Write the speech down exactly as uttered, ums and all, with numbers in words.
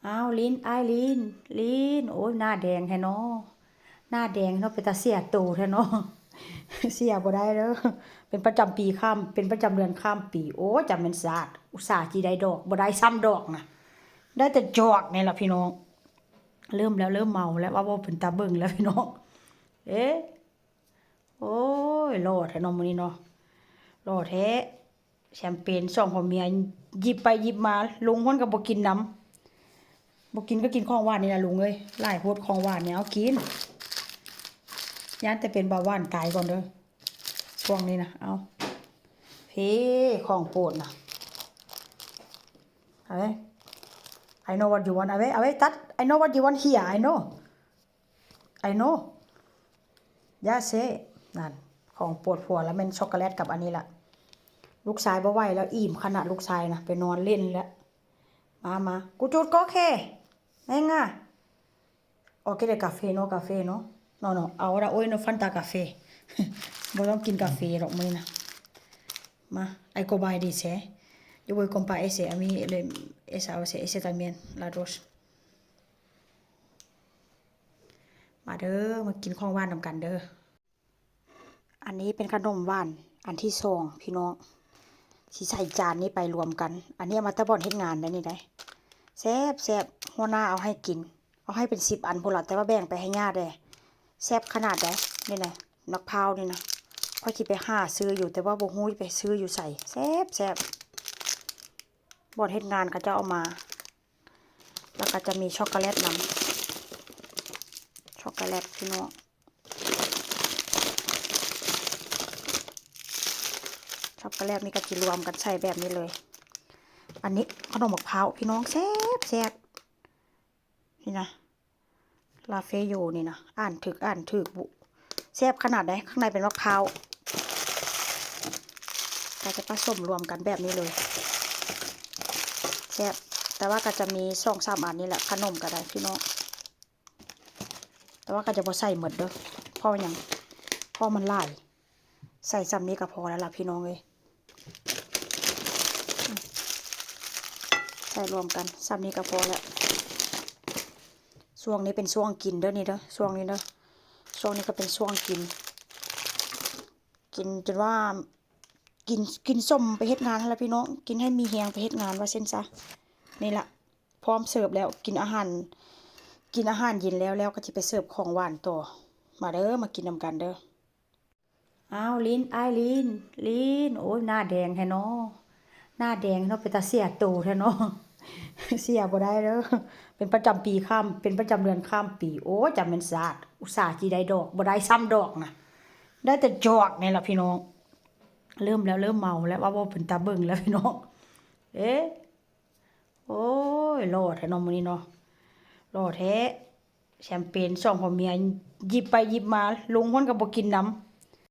อ้าว ลิน อ้ายลิน ลิน โอ้ย หน้าแดงแท้เนาะ หน้าแดงเนาะ เป็นตาเสียโตแท้เนาะ เสียบ่ได้เด้อ เป็นประจำปีข้าม เป็นประจำเดือนข้ามปี โอ้ย จำเป็นสาด อุตส่าห์สิได้ดอก บ่ได้ซ้ำดอกนะ ได้แต่จอกนี่ล่ะพี่น้อง เริ่มแล้ว เริ่มเมาแล้ว ว่าบ่เป็นตาเบิ่งแล้วพี่น้อง เอ๊ะ โอ้ย หล่อแท้เนาะมื้อนี้เนาะ หล่อแท้ แชมเปญสองผัวเมีย หยิบไปหยิบมา ลุงเพิ่นก็บ่กินนำ บ่กินก็กินของหวานนี่ล่ะลุงเอ้ย หลายโพดของหวานนี่ เอากิน ย้านแต่เป็นเบาหวานตายก่อนเด้อ ช่วงนี้นะ เอา เฮ้ ของโปรดนะ เอาไว้ I know what you want เอาไว้ เอาไว้ตัด I know what you want here I know I know อย่าเซ่ นั่น ของโปรดผัวแล้วแม่นช็อกโกแลตกับอันนี้ล่ะ ลูกชายบ่ไหวแล้ว อิ่มขนาดลูกชายนะ ไปนอนเล่นแล้ว มา มา กูจูดก็โอเค แม่งอ่ะ โอเค เดี๋ยวกาแฟเนาะ กาแฟเนาะ no no ahora hoy no falta café บ่ต้องกินกาแฟหรอกมื้อนี้นะ มา I go buy this eh yo voy comprar ese a mí le esa o sea ese también la dos มาเด้อ มากินของหวานนำกันเด้อ อันนี้เป็นขนมหวานอันที่สองพี่น้อง สิใส่จานนี้ไปรวมกัน อันนี้เอามาแต่บ่อนเฮ็ดงานได้นี่ได้ แซ่บแซ่บ หัวหน้าเอาให้กิน เอาให้เป็นสิบอันพุ้นละ แต่ว่าแบ่งไปให้ย่าแด่ แซ่บขนาดใด นี่นะ มะพร้าวนี่นะ ข้อยสิไปหาซื้ออยู่ แต่ว่าบ่ฮู้ไปซื้ออยู่ไส แซ่บแซ่บ บ่อนเฮ็ดงานเขาเจ้าเอามา แล้วก็จะมีช็อกโกแลตนำ ช็อกโกแลตพี่น้อง ช็อกโกแลตนี่ก็สิรวมกันใส่แบบนี้เลย อันนี้ขนมมะพร้าวพี่น้อง แซ่บแซ่บ นี่นะ ลาเฟโยนี่นะ อ่านถืก อ่านถืกบุ แซ่บขนาดใด ข้างในเป็นมะพร้าว ก็จะผสมรวมกันแบบนี้เลย แซ่บ แต่ว่าก็จะมีสองสามอันนี่แหละ ขนมก็ได้พี่น้อง แต่ว่าก็จะบ่ใส่หมดเด้อ เพราะหยัง เพราะมันหลาย ใส่ส่ำนี้ก็พอแล้วล่ะพี่น้องเอ้ย ใส่รวมกัน ส่ำนี้ก็พอแล้ว ช่วงนี้เป็นช่วงกินเด้อนี่เด้อ ช่วงนี้เด้อ ช่วงนี้ก็เป็นช่วงกิน กินจนว่า กิน กินส้มไปเฮ็ดงานหั้นล่ะพี่น้อง กินให้มีแฮงไปเฮ็ดงานว่าซั่นซะ นี่ล่ะ พร้อมเสิร์ฟแล้ว กินอาหาร กินอาหารเย็นแล้ว แล้วก็สิไปเสิร์ฟของหวานต่อ มาเด้อ มากินนำกันเด้อ อ้าว ลิน อ้ายลิน ลิน โอ้ย หน้าแดงแท้เนาะ หน้าแดงเนาะ เป็นตาเสียโตแท้เนาะ เสียบ่ได้เด้อ เป็นประจำปีข้าม เป็นประจำเดือนข้ามปี โอ้ย จำเป็นสาด อุตส่าห์สิได้ดอก บ่ได้ซ้ำดอกนะ ได้แต่จอกนี่ล่ะพี่น้อง เริ่มแล้ว เริ่มเมาแล้ว ว่าบ่เป็นตาเบิ่งแล้วพี่น้อง เอ๊ะ โอ้ย หล่อแท้เนาะมื้อนี้เนาะ หล่อแท้ แชมเปญสองผัวเมีย หยิบไปหยิบมา ลุงเพิ่นก็บ่กินน